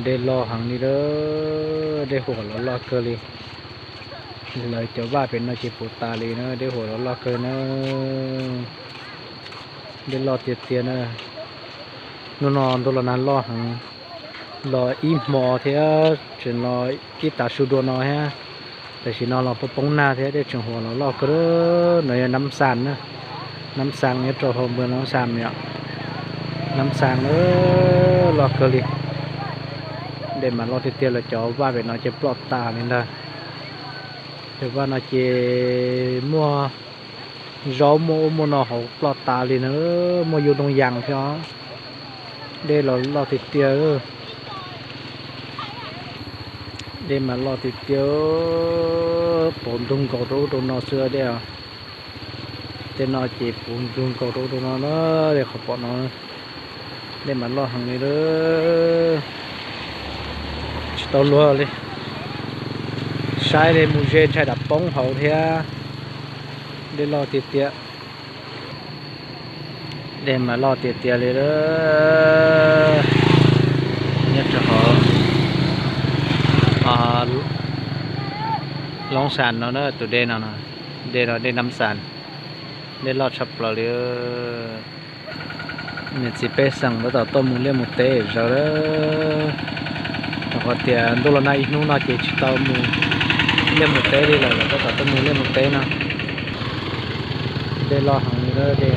Dej loj heev li lawm, dej huam los loj kawg li. Lawv cov vaj pem no ces puv tas li na, dej huam los loj kawg na. Dej loj tiag tiag na. Hnub no ntuj los nag loj heev, los ib hmo thiab tseem los ib tag su dua no thiab. Tam sim no los poob poob nag thiab dej tseem huam los loj kawg. No yog Nab Xas na, Nab Xas nyob rau hauv npawg Nab Xas yom. Nab Xas na, loj kawg li. Dej mas loj tiag tiag, lawv cov vaj pem no ces ploj tas li ntag. Cov vaj no ces muaj zaub muaj ub muaj no hauv ploj tas li na, muaj yub ntoo yas thiab os. Dej los loj tiag tiag. Dej mas loj tiag tiag, puv ntug nkaus rau ub rau no xwb dej os. Tej no ces puv ntug nkaus rau ub rau no na, dej qhov pom no. Dej mas loj heev li lawm, tsis tau luag li. Saib li mus ze ntshai dam poob hauv thiab. Dej loj tiag tiag. Dej mas loj tiag tiag li lawm. Nyob rau hauv Loob Xas no na, tus dej no, dej no dej Nab Xas, dej loj tshaj plaws li. Niam txiv pej xeem tab tom tuaj mus liaj mus teb zaws lawm. Rau qhov tias ntuj los nag ib hnub no ces tsis tau mus liaj mus teb li lawm, lawv tab tom tuaj mus liaj mus teb no. Dej loj heev li dej.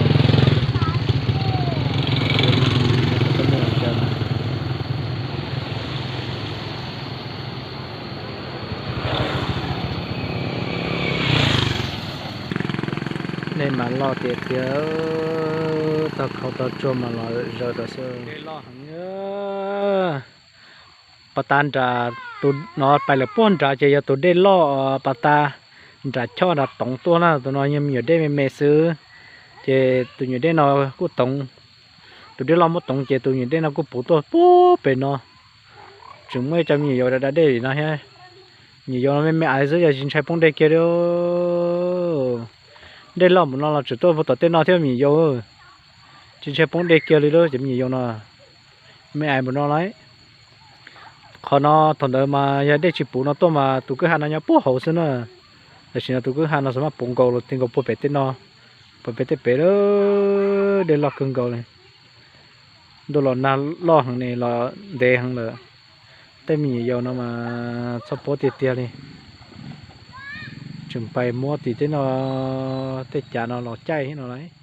Dej mas loj tiag tiag, tau khau tau tsuag mas los zaws rau xwb. Dej loj heev. Pas tas nram, tus no pais lawm puag nrad ces yog tus dej loj pas tas nram choj nram toov tuaj na. Tus no yog me nyuam dej me me xwb, ces tus nyuam dej no kuj toov. Tus dej loj muab toov ces tus nyuam dej no kuj puv tuaj puag pem no. Tseem muaj ib co me nyuam yaus da da dej li no thiab. Nyuam yaus no me me aiv xwb, yog tsis ntshai poob dej kiag li. Dej loj npaum no los tseem tuaj puag tom tej no thiab me nyuam yaus. Tsis ntshai poob dej kiag li lawm cov me nyuam yaus no. Me aiv npaum no lawm. Qhov no thaum ntawd mas yog dej tsis puv no tuaj mas tus kwj ha no nyob puag hauv xwb na. Tam sim no tus kwj ha no xav mas puv nkaus los ti nkaus puag pem tej no, puag pem tej pem lawm. Dej loj kawg nkaus li. Ntuj los nag loj heev ne, los ntev heev lawm. Tej me nyuam yaus no mas txhob puab tiag tiag li. Tseem pais muab tim tej no, tej cav no los caij thiab no lawm.